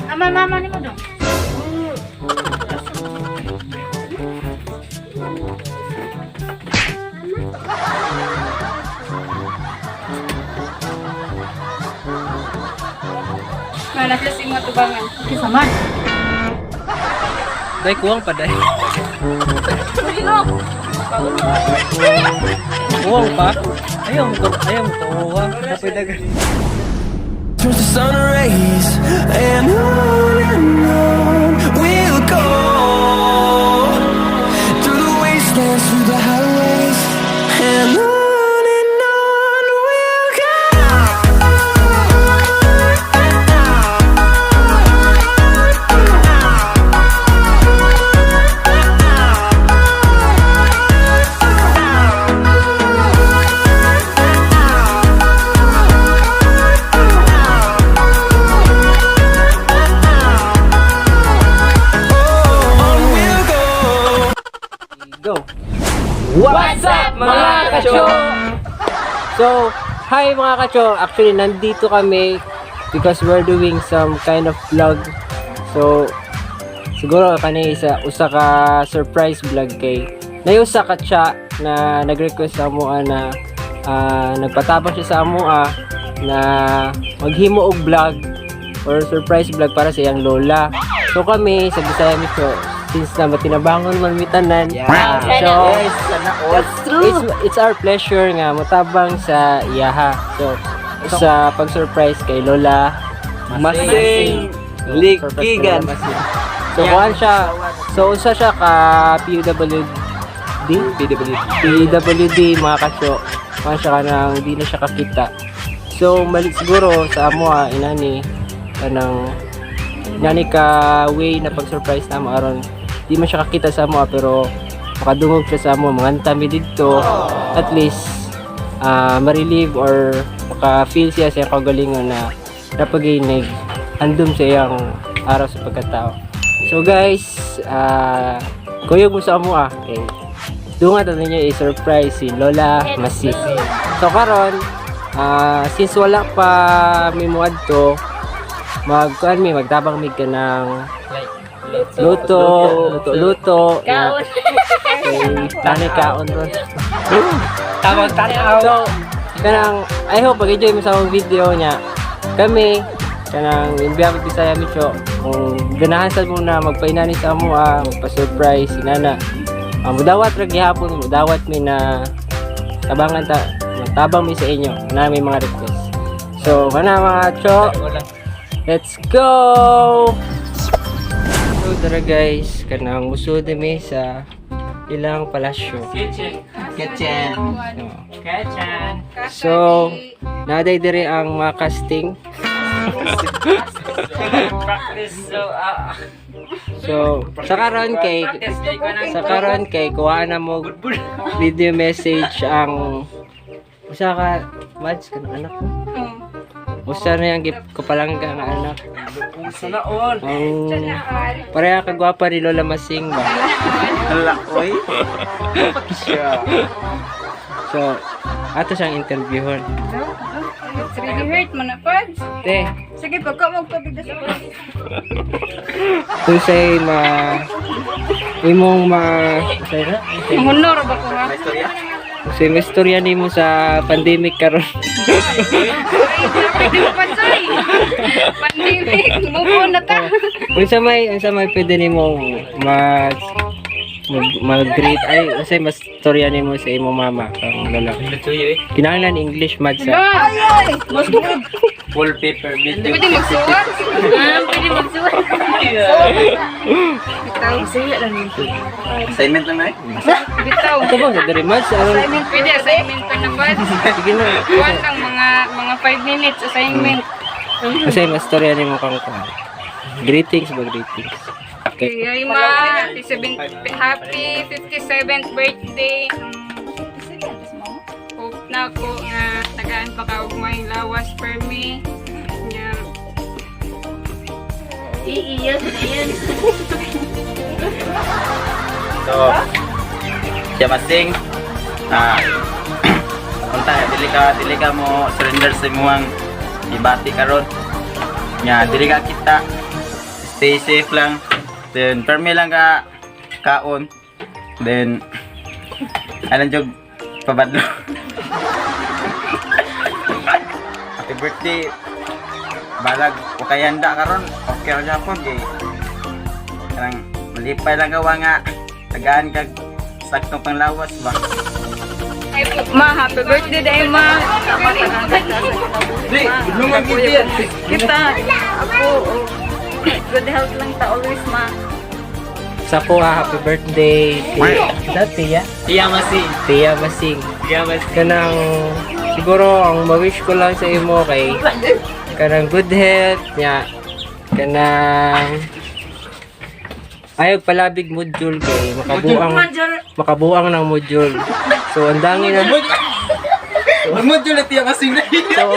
Ama, mama ni mo dong. Mana sila sa imong tubangan. Kisa man. Day, kuwang pa day. Kuwang pa? Ayaw mo ko, ayaw mo kuha. Kapoy dagan. Turns to sun rays and on we'll go through the wastelands, through the highways, and on we'll go. On we'll go. Go! What's up, mga kacho? So, hi, mga kacho! Actually, nandito kami because we're doing some kind of vlog. So, siguro kani isa usa ka surprise vlog kay na usa ka tsa na nag-request sa amoa na nagpatabang siya sa amoa na maghimo og vlog or surprise vlog para sa iyang lola. So kami sa Bisaya Micho, since na matinabangon man mi tanan. So That's true. it's our pleasure nga motabang sa iyaha. So sa pag-surprise kay Lola Masing So, surprise kay Likigan. Lola Masing. So kuan siya. So usa siya ka PWD. PWD. PWD, mga kasyo. Kuan siya ka nang di na siya kakita. So mali siguro sa amo inani kanang inani ka way na pag-surprise na mo aron di man siya kakita sa amo pero makadungog siya sa amo, manganta mi didto, at least ma-relieve or maka-feel siya sa iyang kagalingon na napaginig andom sa iyang araw sa pagkatao. So guys, kuyog mo sa amo kay dunga ta ninyo i-surprise si Lola Masik. So karon, since wala pa mi moadto, magkuan mi, magtabang mi kanang luto, luto, luto, Kaon. Kay tanay kaon ron. Tawag tanaw. So, kanang I hope mag-enjoy mo sa akong video niya. Kami kanang in behalf of Bisaya Micho, kung ganahan sad mo na magpainani sa amo magpa-surprise si nana. Mudawat ra gihapon, mudawat mi na tabangan ta, tabang mi sa inyo na may mga request. So, kana mga cho, let's go! So, tara guys, kanang musod mi sa ilang palasyo. Kitchen. So, Kitchen. So, naday diri ang mga casting. Practice so So, sa karon kay practice kay ko nang sa karon kay kuha na mo video message ang usa ka Mads kanang anak mo. Usa na yung kapalangga nga anak. Sana all. Ang pareha kagwapa ni Lola Masing ba. Hala oy. Siya. So, ato siyang interviewon. It's really hurt man na, Pads. Te, Sige, pagka magtubig na sa kung say ma imong ma say na Honor ba ko ha? May istorya? Kung say may istorya nimo sa pandemic karon. Ay, pwede mo Pads, ay. Pandemic, move on na ta. Unsa may pwede nimo mag mag-greet ay unsay mas storya nimo sa imong mama kang lola? Lutuyo eh. Kinahanglan English, Mads ha? Ay, Wallpaper video. pwede magsuwat. Pwede magsuwat. Bitaw. Assignment lang na eh. Bitaw. Ito ba sa diri, Mads? Aron Pwede assignment pa na, Pads. sige na. Kuwan lang mga 5 minutes assignment. Unsay mas storya nimo kang kuan? Greetings ba, greetings? Okay. Okay, ay ma, happy 57th birthday. Hope na ako nga tagaan pa ka og may lawas for me. Nga, Iiyak na yan. So, siya masing. Unta dili ka mo surrender sa imong ibati karon. Nya dili ka kita. Stay safe lang. Then permi lang ka kaon. Then anong jog pabadlo. Happy birthday. Balag o kay handa karon. Okay ra gyapon kay kanang malipay lang gawa nga tagaan kag saktong panglawas ba. Ma, happy birthday day, ma. Di, lungan gid yan. Kita. Ako, oh. Good health lang ta always, ma. Sa ko ah, happy birthday. Tia, is that Tia? Tia Masing. Tia Masing. Tia Masing. Kanang siguro ang ma-wish ko lang sa imo kay kanang good health nya, kanang ayaw palabig module kay makabuang makabuang ng module. So andangin na Magmodule na Tia Masing na. So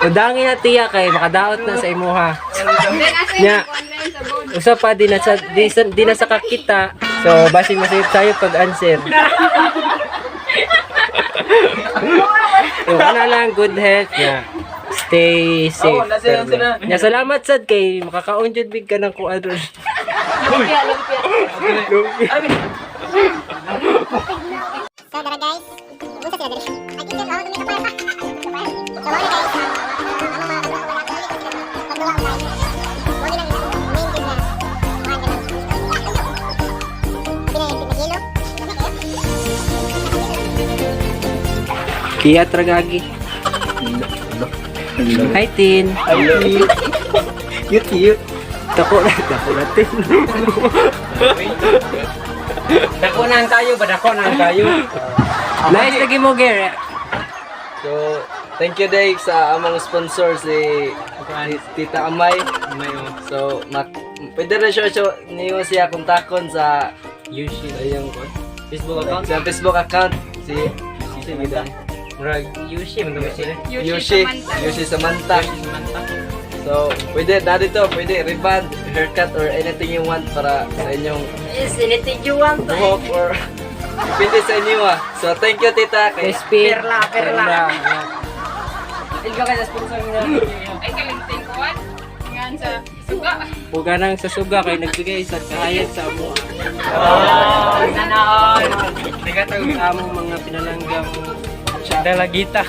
andangin na, Tia, kay makadaot na sa imuha. Nya usa pa di na sa di na sa kakita. So basin masayop tayo pag answer. So kana lang, good health nya. Stay safe. Oo, nasa yan sila. Nya salamat sad kay makakaon jud big ka ng kuan ron. So dara guys, unsa sila diri? Ay kitchen oh, dumi kapay pa. Kapay. So mao ni guys, ang among mga kadua wala kay sila pagduwa og live. Mao ni lang main gid na kuan ka lang. Abi na yung pinagilo. Kiat ragagi. Hi, Tin. Cute, cute. Dako na Tin. Dako na ang kayo ba? Dako na ang kayo. Nice lagi mo, Ger. So, thank you Dave sa among sponsor si Tita Amay. So, mak pwede rin siya siya niyo siya kontakon sa Yoshi. sa iyong Facebook account. Sa Facebook account si si Murag Yoshi man to sila. Yoshi Yoshi Samantha. So, pwede na dito, pwede reband, haircut or anything you want para sa inyong Yes, anything you want. buhok or depende sa inyo ah. So, thank you, Tita. Kay SP. Perla, perla. Ilga kay sa sponsor niya. Ay, kalinting kuan. Ngan sa suga. Huwag nang sa suga kay nagbigay sa kahayag sa amo. Sana all. Sa among mga pinalanggang dalagita.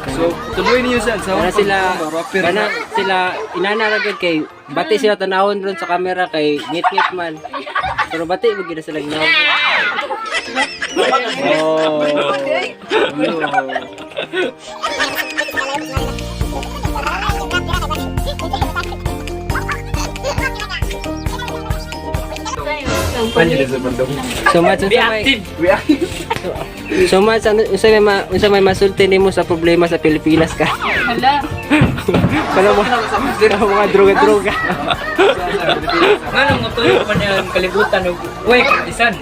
So, tuloy niyo siya sa Kana sila, kana sila inana ra gyud kay bati sila tanawon ron sa camera kay ngit-ngit man. Pero bati mo gyud na sila ginaw. Oh. So much unsa may So much ano unsa may masulti nimo sa problema sa Pilipinas ka? Hala. Wala mo mga droga-droga. Nga nang tuloy pa niya ang kalibutan og uy, isan.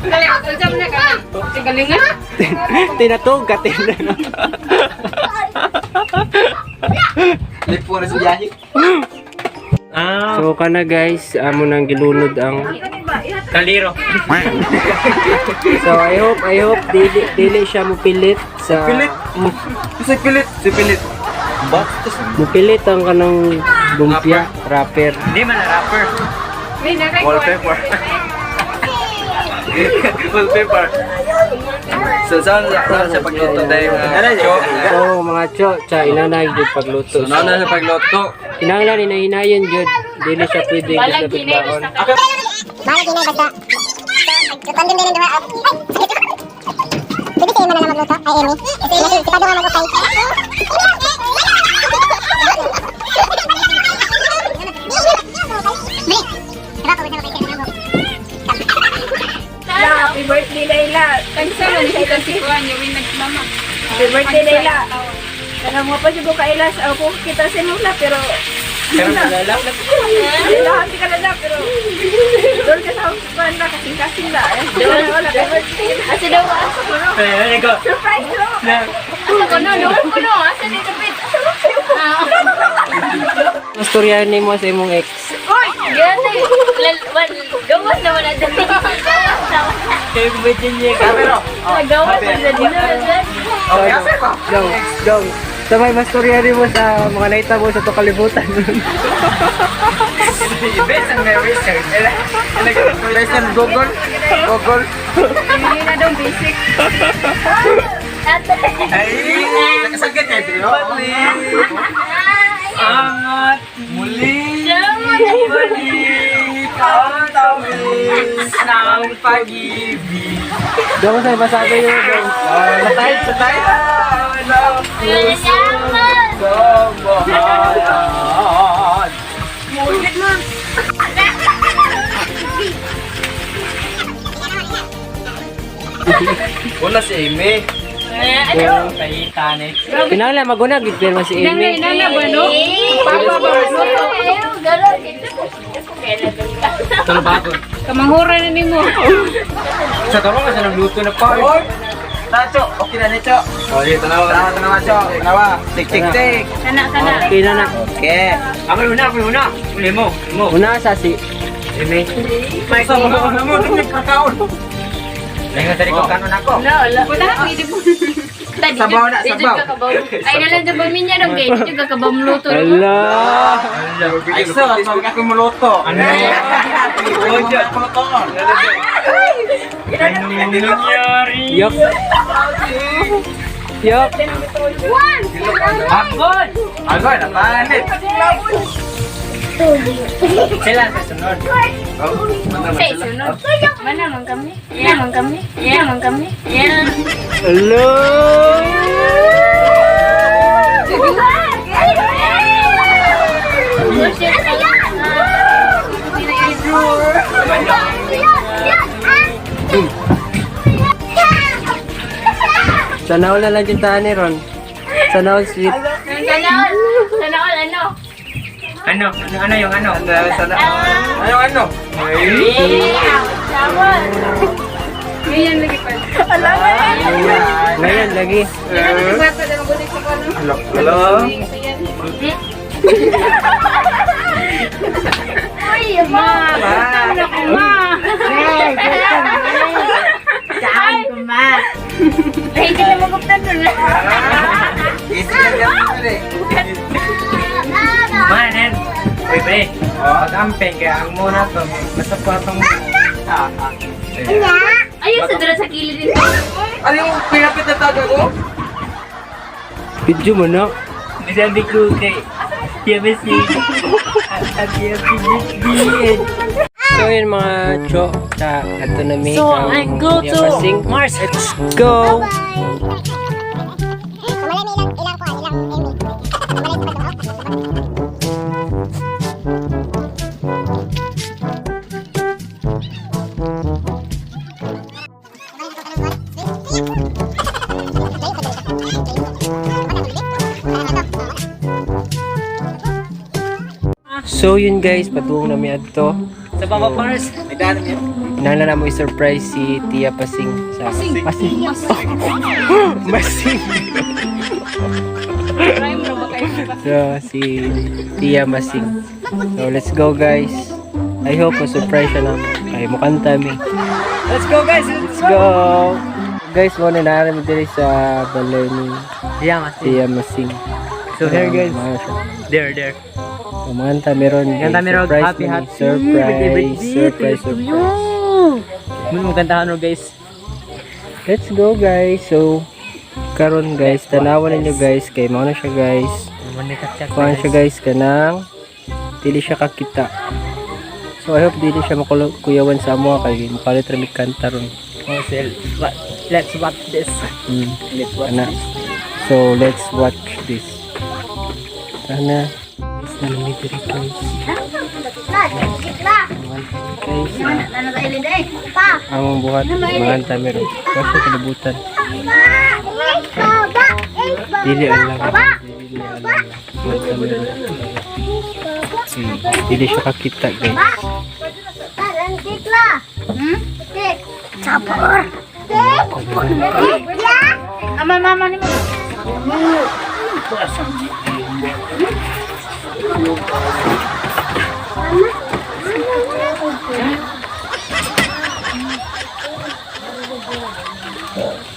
Dali, unsa man na ka? Sigalingan? Tinatog ka tin. Lipo na sa biyahe. Ah. So kana guys, amo nang gilunod ang Kaliro. So I hope dili dili siya mupilit sa Pilit. Si pilit, si pilit. Bastos. Mupilit ang kanang lumpia wrapper. Hindi man na rapper. May nakay Wallpaper. Wallpaper. So, saan saan sa pagluto tayo mga cho? So mga cho, cha inanay jud pagluto. So, nauna sa pagluto. Kinahanglan hinahinayon jud. Dili siya pwede basta Balag hinay biglaon. basta ka. Bahala kinay basta. So, pagtandem din ang duha. Ay, sakit. Pwede sa imo na lang magluto. Ay, Emmy. Si Pado nga mag-ukay. Happy birthday, Layla. Tagsa man kita si kuan, yung nagmama. Happy birthday, Layla. Kana mo pa siya kaila sa ako kita sa nula pero Pero kalala. Layla hindi ka na pero doon ka sa kuan na kasing kasing la. Wala wala. Asa daw asa ko no. Surprise no. Asa ko no, doon ko no. Asa ni kapit. Istorya nimo sa imong ex. Oy, gani. Gawas naman na dali. Kay Gawas na dali. Go, go. Sabay mastorya mo sa mga nahitabo sa to kalibutan. Based on my research. Based on Google. Google. Hindi na daw basic. Ay, nakasagad kayo, di ba? Angat muli balik ang tamis ng pag-ibig. Doon ko sa'yo masabi yun. Patay, patay. Ng puso kamahalan. Wala si Amy. Ano? Kinahanglan maguna gid pero si Amy. Nana ba no? Papa ba no? Kamanghura na nimo. Sa tarong kasi nagluto na pa. Tacho, okay na nito. Oh, di, tanawa. Tanawa, tanawa, Cho. Tanawa. Tik, tik, tik. Sana, sana. Okay na na. Okay. Ako una, ako una. Uli mo, mo. Una sa si Amy. Sa mga ano mo, nagkakaon. Ngayon, tari ko kanon ako. Wala, wala. Wala pwede mo. Sabaw na, sabaw. Ay, nalang sa pamilya nung gay. Dito ka kabamluto. Ala. Ay, so, sabi ako muluto. Ano? Ano? Muluto. Anong nangyari? Yok. Yok. Akon! Agoy, napanit. Sila sa sunod. Say, sunod. Mana man kami? Yeah, man kami. Yeah, man kami. Yeah. Hello. Sana all na lang yung tani ron. Sana all sweet. Sana all. Sana all, ano? Ano? Ano, ano yung ano? Sana. Ano, ano? Sama. Ganyan lagi pa. Ngayon lagi. Bata na magulit sa kono. Hello? Uy, ma. Gutom na ko ma. Saan ko, ma? Ay, hindi na maguptan doon. Easy lang yan, eh. Manen! Uy, pre. Pag-amping, kaya ang muna to. Basta pa itong... Ayun, sa dura sa kilid din. Ano yung pinapit na tago ko? Video mo no. Sabi ko kay... TMC. At TMC. So yun mga cho. Ta, ato na mi. So, I go to Mars. Let's go. Kamalay may ilang ilang kuan, ilang MB. Kamalay sa pagduwa. So yun guys, patungong na mi adto. Sa Papa Mars. Kinahanglan na mo i-surprise si Tia Pasing sa Pasing. Pasing. Masing. Prime ra ba kayo? So si Tia Masing. So let's go guys. I hope ma-surprise siya namin. Ay mukanta mi. Let's go guys! Let's go. Guys, mo na namin diri sa balay ni Yeah, Masing. Tia Masing. So here guys. Mga siya. There, there. So, mga meron. Kanta meron. Surprise Happy, man, happy. Surprise. Surprise. Surprise. Mun maganda ano guys. Let's go guys. So karon guys, tanawan ninyo guys kay mao na siya guys. Kuan siya guys kanang dili siya kakita. So I hope dili siya makuyawan sa amo kay mukalit ra mig kanta ron. Oh, sel. Let's watch this. Let's watch ana. So let's watch this. Sana guys na nami diri guys. Guys, Ano sa ilid eh? Pa! among buhat mga meron. Kasi kalibutan. Dili alam. Dili alam. Mga meron. Dili siya kakita guys. Ama, mama ni mo.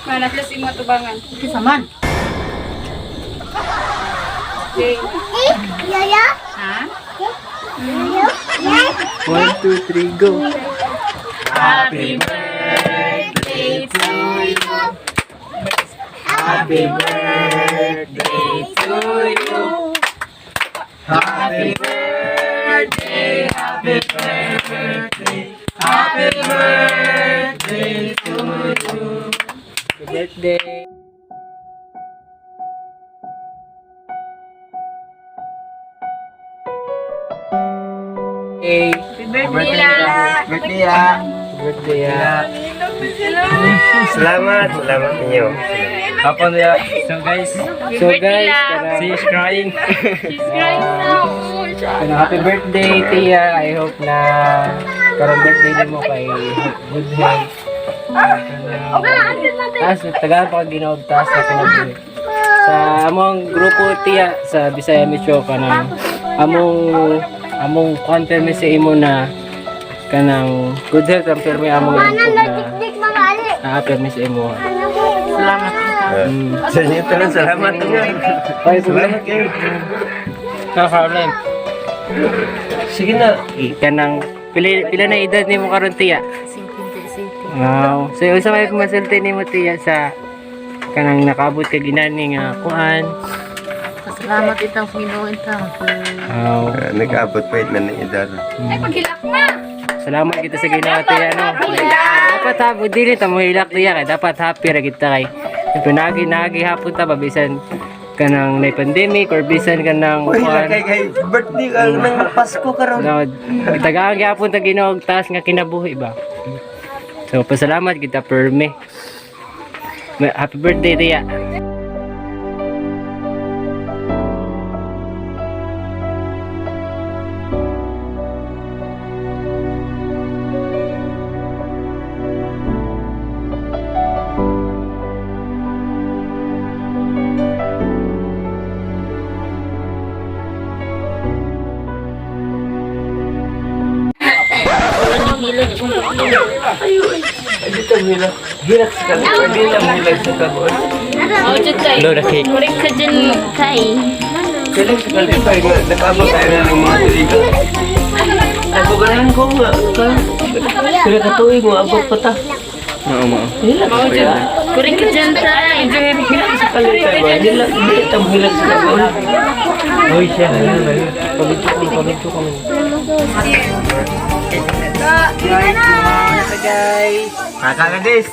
Mana plus imo tubangan. Saman. birthday. Ha? 1, 2, 3, go. Happy birthday to you. Happy birthday to you. Happy birthday, happy birthday, happy birthday to you. Happy birthday. Hey, Happy birthday la. Birthday ah. Birthday ah. Salamat, salamat ninyo. Hapon niya. So guys, So guys, kanang, she's crying. She's crying now. kanang happy birthday Tia. I hope na karong birthday nimo kay good health. Taas, tagaan pa kag Ginoo og taas na kinabuhi. Sa among grupo Tia sa Bisaya Metro kanang among among confirm sa imo na kanang good health ang pirmi among grupo na naa pirmi sa imo. Salamat. Sa inyo tanan, salamat nga. Ay, Salamat kayo. No problem. Sige na. Kanang pila, pila na edad nimo karon Tia? 57. Wow. So unsa may masulti nimo Tia sa kanang nakaabot ka ginani nga kuan? Salamat itang Panginoon itang. Wow. Nag-abot pa na ng edad. Ay, paghilak na. Salamat kita sa Ginoo Tia no. Dapat happy dili ta mohilak Tia kay dapat happy ra kita kay. Siyempre nagi hapon ta ba bisan kanang nay pandemic or bisan kanang Uy, kuan. kay kay birthday ka ng Pasko karon. No, tagaan gyapon ta Ginoo og taas nga kinabuhi ba. So pasalamat kita perme. Happy birthday Tia. Dito hilak. Hilak sa kabuon. Dito hilak sa kabuon. Oh, jud kay. Hello, na cake. Kurik ka dyan kay. Hilak sa kalipay nga nakaabot tayo na ng mga tuig. Ako ganahan ko nga. Pila ka tuig mo abot pa ta. Oo, mao. Hilak sa kalipay. Kurik ka dyan tay. Hilak sa kalipay ba? Hilak dito hilak sa kabuon. Hoy siya. Pabidyo kami. Guys, guys. Kakaladis.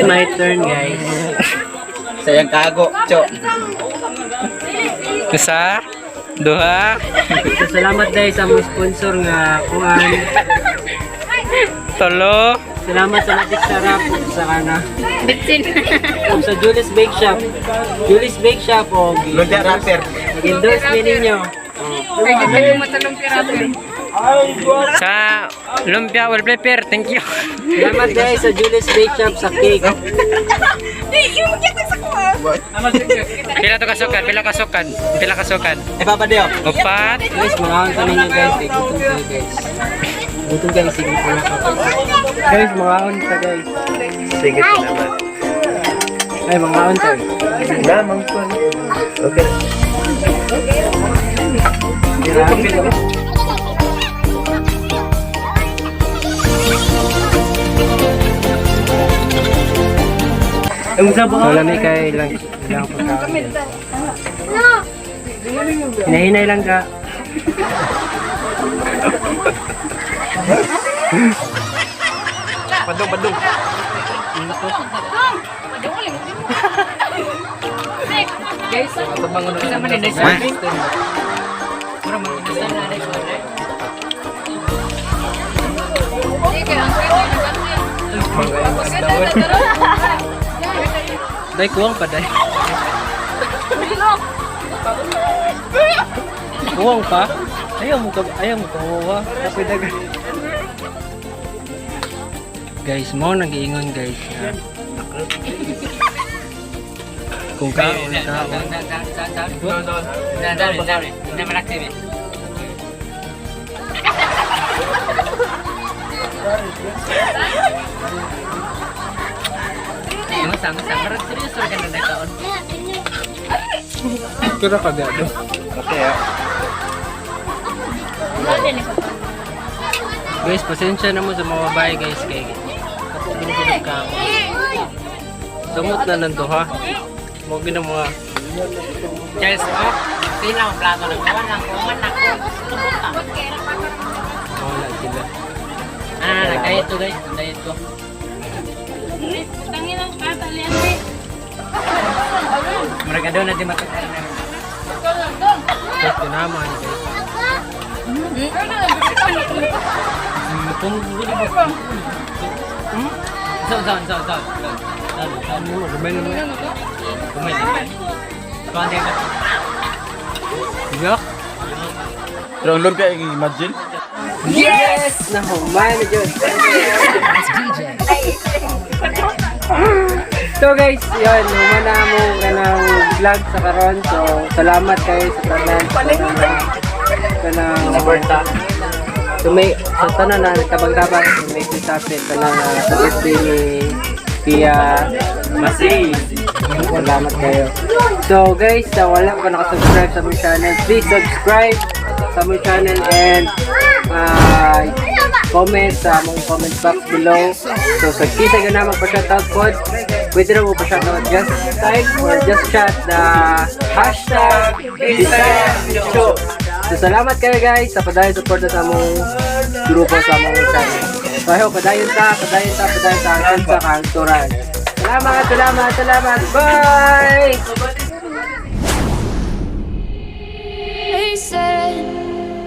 My turn guys. Sayang kago, Cho. Isa, duha, So, salamat guys sa among sponsor nga kuan. tulo, Salamat sa Matik Sarap ug sa kana. Bitsin. Ug sa Julie's Bake Shop. Julie's Bake Shop og Lunja rapper. endorse mi ninyo. Ay, di pa matalong piraper. sa lumpia well prepare. Thank you. Salamat guys sa Julie's Bake Shop sa cake. Pila to kasukan, pila kasukan, pila kasukan. Eh, Papa Dio. Upat, Guys, mga ta ninyo guys. Kay gutom kayo guys. Gutom guys, sige po na. Guys, mga ta guys. Sige, salamat. Ay, mga ta. Namang po. Okay. Thank you. Ang sa So, lami kay lang ilang pagkaon. Hinahinay lang ka. Padong, padong. Guys, kasama ni Des. Day, kuwang pa, day. Kuwang pa? Ayaw mo ka, huwa. Kapoy dagan. Guys, mo nag-iingon, guys, na kung kaon, kaon. Kira ka gado. Okay ah. Guys, pasensya na mo sa mga babae, guys, kay kapag binigyan ka. Sumot na lang to ha. Mo gina mga. Guys, oh, sila ang plato lang. Kuwan lang, kuwan lang. Wala sila. Ah, nag-diet to, guys, diet ko. Tangin ang patalian eh. Murag daw na di matag. Guys, tinama ni guys. So, so, so, so, so. Ano mo, gumay na mo. Kumay na. Kuwan tayo. Yak. Pero ang lumpia, imagine. Yes! Nahuman na dyan. So guys, yun, human na mo kanang vlog sa karon. So, salamat kayo sa tanan. Sa tanan kanang Suporta. So may sa tanan na nagtabang-tabang, so may sa atin tanan na sa birthday ni Pia Masi.. Salamat kayo. So guys, sa wala pa nakasubscribe sa among channel, please subscribe sa among channel and comment sa among comment box below. So sa kisa ka na magpa-shoutout pod, pwede na mo pa-shoutout. Just type or just chat the #BisayaShow. So salamat kayo, guys, sa padayon support sa among grupo, sa among channel. So I hope padayon ta, padayon ta, padayon ta hanggang sa kahangturan. Salamat, salamat, salamat. Bye! They said,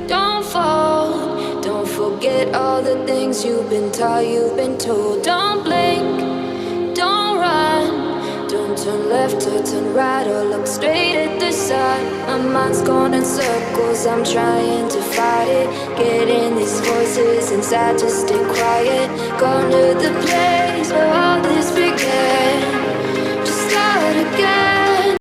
"Don't fall, don't forget all the things you've been taught, you've been told. Don't blink, don't run, don't turn left or turn right or look straight at the sun." My mind's going in circles, I'm trying to fight it. Getting these voices inside to stay quiet. Gone to the place where